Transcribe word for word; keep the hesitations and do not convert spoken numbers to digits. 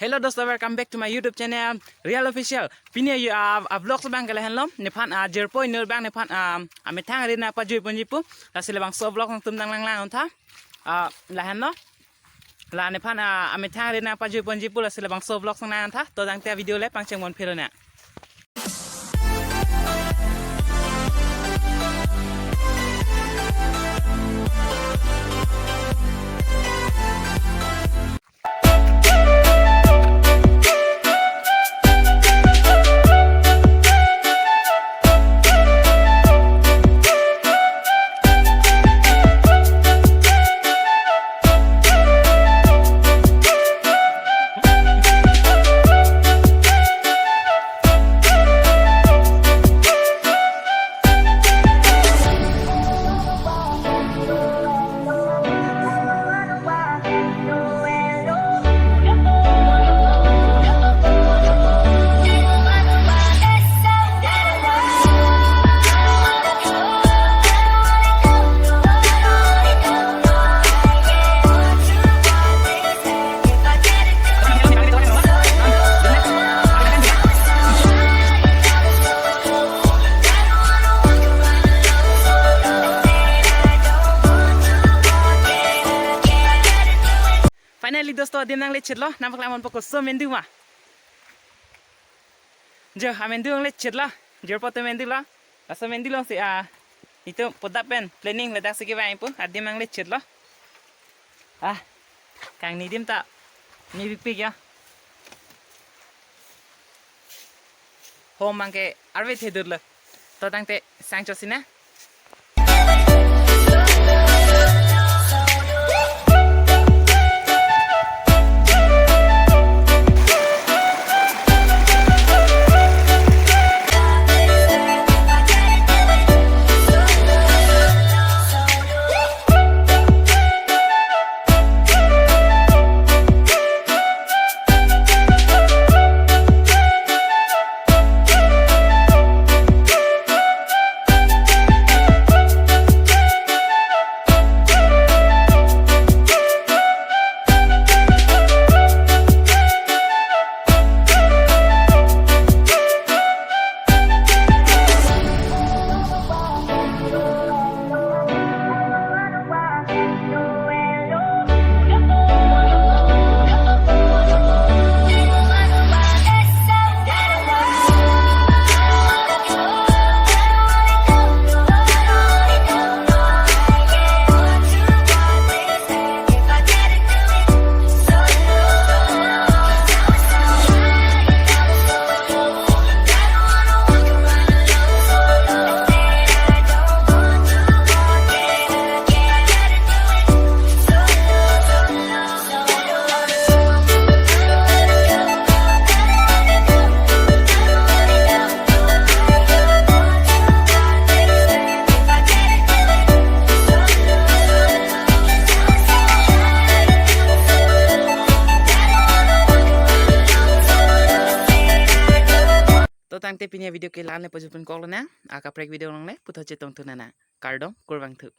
Hello dosto, welcome back to my YouTube channel Real Official. Pini ayu a, a vlog abang ke lahenlo, nephan a jirpo inut abang nephan a, amethang ri nangpajui ponji pu. Lasi labangso vlog nangtum nang langlang untha. A, lahenlo. La nephan a, amethang ri nangpajui ponji pu, lasi labangso vlog nang langlang untha. To tangte video le pangcheng mon phiro na. Finally dosto, adim nanglechetlo, nangpaklang ponpo koso mendu ma. Jo, amendu nanglechetlo, jirpo atum mendulo, laso mendu alongsi a, itum podap pen planning ladak si kevang pu, adim nanglechetlo. Ah, kangni adim ta mepikpik ya. Hom abang ke arve thedurlo. To tangte sang chot sina. To tangte pini avideo ke la-an le pajutpon koklo nang, akaprek video along le puthot chetongthu nang. Kardom, kurvangthu.